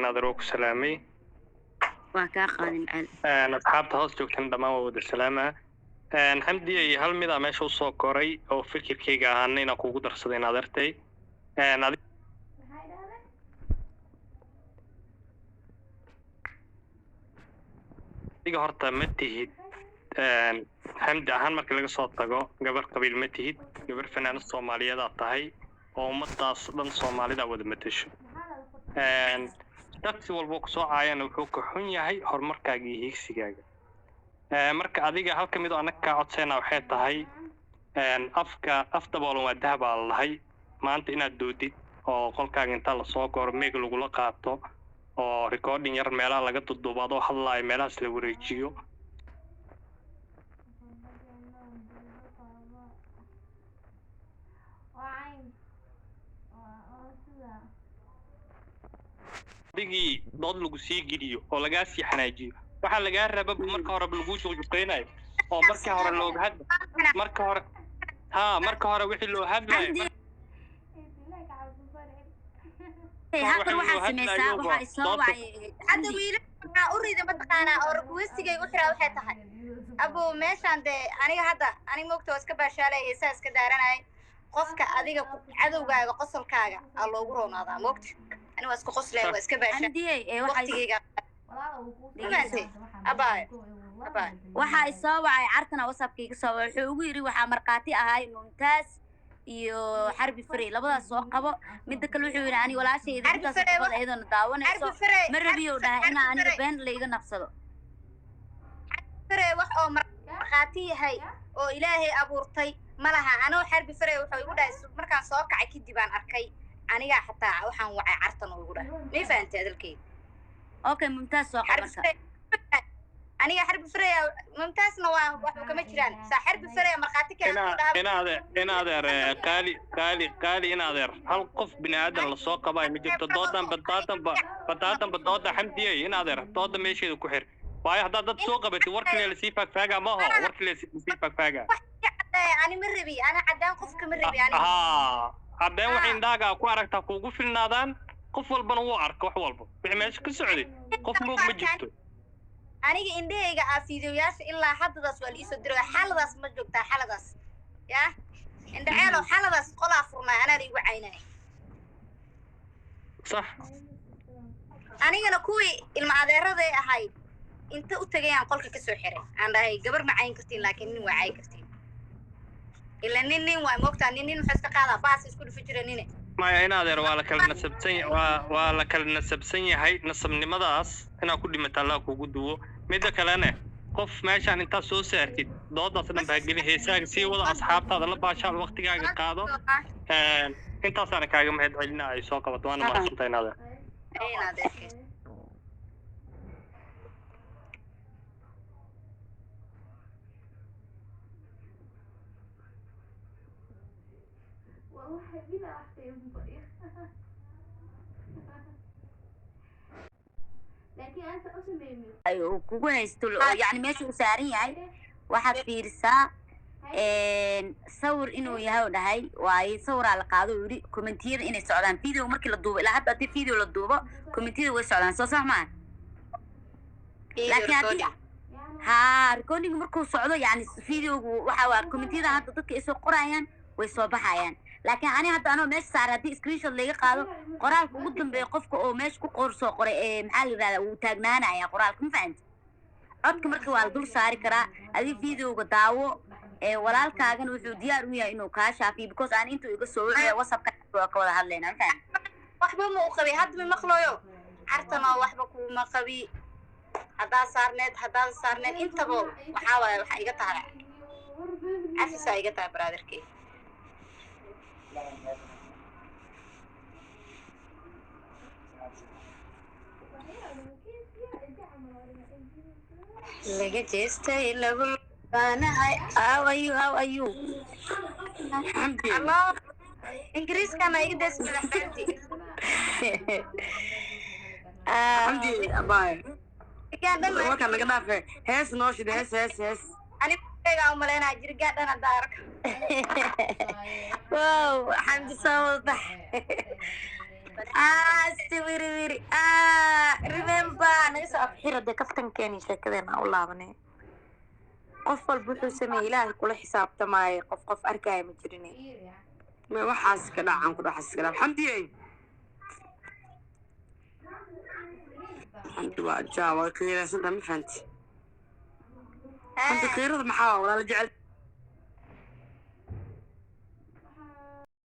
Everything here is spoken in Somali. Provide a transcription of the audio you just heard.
Nadar, waa ku salaamay. Waa kaa qaadin, Cali. Asxaabta hoos joogtan dhammaan waa wada salaamaa. Xamdi, ay hal midaa meesha usoo koray oo fikirkayga ahaana inaan kugu darsaday, in adeertay. Adiga horta ma tihid, Xamdi ahaan marka laga soo tago, gabar qabiil ma tihid, gabar fanaanad Soomaaliyeed aad tahay oo ummadaas dhan Soomaalida wada matasho. Shaksi walbo kusoo caayana wuxuu ka xun yahay horumarkaaga iyo hiigsigaaga. Marka adiga halka mid oo annaga kaa codsayna waxay tahay, afka af daboolan waa dahab aa lalahay. Maanta inaad doodid oo qolkaaga intaa lasoo goro, meeg lagula qaato oo recording yar meelaha laga duduubo adoo hadlaayo, meelahaas la wareejiyo. Adigii dood lagu sii geliyo oo lagaa sii xanaajiyo, waxaa lagaa raba marka horeba laguu juqjuqaynayo oo markii hore looga hadla, marka hore ha, marka hore wixii loo hadlayo. Xamdi, Marka habar hore waxaa wixii loo sameysaa hadlayoba waxaa isoo doodda. wacay. Hadda Xamdi, wiilal waxaa u rida mataqaanaa oo requestigay u xiraa waxay tahay, abo meeshaan dee aniga hadda aniga mogta waa iska baashaalay, heesaa iska daaranay. Qofka adiga cadowgaaga qosolkaaga aa loogu roonaadaa, mogta ani waa iska qoslaya, waa iska baashaa. Xamdiyey, ee waxaa waqtigayga dhegeyso. Mafahamtay, abaayo, abaayo? Waxaa isoo wacay Cartana, WhatsAppka iga soo wacay, wuxuu ugu yidhi waxaa markhaati ahay Mumtaaz iyo Xarbi Farey, labadaas soo qabo. Midda kale wuxuu yidhi ani walaashayda Xarbi intaas Farey qofood ayadoona daawanayso Xarbi Farey ma rabiyow dhaha Xarbi inaa aniga Farey been laiga nafsado. Farey wax oo markhaati yahay oo Ilaahay abuurtay ma laha. Anoo Xarbi Farey wuxuu igu dhahay markaan soo kacay kadib aan arkay anigaa xataa waxaan wacay Cartan oo igu dhahay. May fahantay hadalkeyga? Okay, Mumtaaz soo qab. Xarbi Marka Farey aniga Xarbi Farey Mumtaasna waa waxba kama jiraan saa Xarbi Farey markhaati kale ina hadduu dhaha. In adeer, in adeer, qaali, qaali, qaali, in adeer, hal qof bini aadan lasoo qabayo ma jirto. Doodan badaadanba badaadanba dooda, Xamdiyey, in adeer, dooda meesheeda ku xir, waayo haddaad dad soo qabatid warkii lasii faagfaagaa maaho, warkii lasii faagfaagaa. Wax ii caddeeya ani ma rabi, ani caddaan qofka ma rabi aniga. Haa, haddeen waxay haa indhaaga ku aragtaa kuugu filnaadaan, qof walbana wuu arka wax walba wixii meesha ka socday, qof moog ma jirto. Aniga indhahayga aa fiidiyoyaasha ilaa haddadaas waa liisoo diray. Xaladaas ma joogtaa, xaladaas ya indhaceelow, xaladaas qolaa furnaa anaa liigu caynay. Sax. Anigana kuwii ilma adeeraday ahay inta u tagayaan qolka kasoo xiray, aan dhahay gabar ma cayn kartiin, laakiin nin waa cayn kartiin, ila nin nin waa moogtaa, nin nin muxuu iska qaadaa, baas isku dhufi jira nine. Maya, in adeer, waa la kala nasabsan, waa la kala nasabsan yahay. Nasabnimadaas inaad ku dhimata Allah kugu duwo. Midda kalene, qof meeshaan intaad soo saartid doodaas dhan baa geli, heesaaga sii wada, asxaabtaada la baashaal, waqtigaaga qaado. Intaasaana kaaga mahad celina ay soo qabato, waana mahadsantahay, in adeer. In adeerkay. Ay uu kugu haysto oo yacni meesha uu saaran yahay waxaad fiirisaa sawir inuu yahay oo dhahay waaye sawiraa la qaado oo yidhi commentiyada inay socdaan video markii la duubo. Ilaa hadda haddii video la duubo, commentiyada way socdaan, soo sax maaha? Video laakiin haddii recording. Haa, recording markuu socdo, yani videogu waxa waa commentiyada hadda dadka ay soo qorayaan way soo baxayaan. Laakiin ani hadda anoo meesha saaray, haddii screenshot laga qaado, qoraalka ugu dambeeya qofka oo meesha ku qor soo qoray ee maxaa la yidhahdaa, wuu taagnaanaya qoraalka, ma fahamti? Codka marka waa la dul saari karaa. Adiga videoga daawo ee walaalkaagana wuxuu diyaar u yahay inuu kaa shaafiyo, because aan intuu iga soo wacaya WhatsAppka waa ka wada hadlayna, ma fahamti? Waxba ma u qabi, hadda ma maqlayo Cartanoo, waxba kuuma qabi. Haddaad saarneed, haddaad saarneed, intaba waxaa waaye waxaa iga tahay cafisaa iga tahay, brotherkey. Laga jeestay lagu baanahay. How are you? How are you? Xamdi. Allah, Ingiriiskana iga deys madaxdaanti. Xamdi abaay. Jirgaan dhan. Warkaan naga dhaafe, hees noo shida, hees, hees, hees. Aniga umaleynaa jirgaan dhan haddaa arko. Wow, Xamdi soo wada bax. Ah, si wiri wiri. Ah. Afxira dee, kaftankeeni sheekadeena u laabanay. Qof walba wuxuu sameeyey Ilaahay kula xisaabtamaayo. Qof qof arkaya ma jirin. Ma waxaas ka dhacan ku dhaxas ka dhac. Xamdiyey, Xamdi waa jaa, waa qiiraysanta, ma fahanti? Xamdi, qiirada maxaa walaala jecel?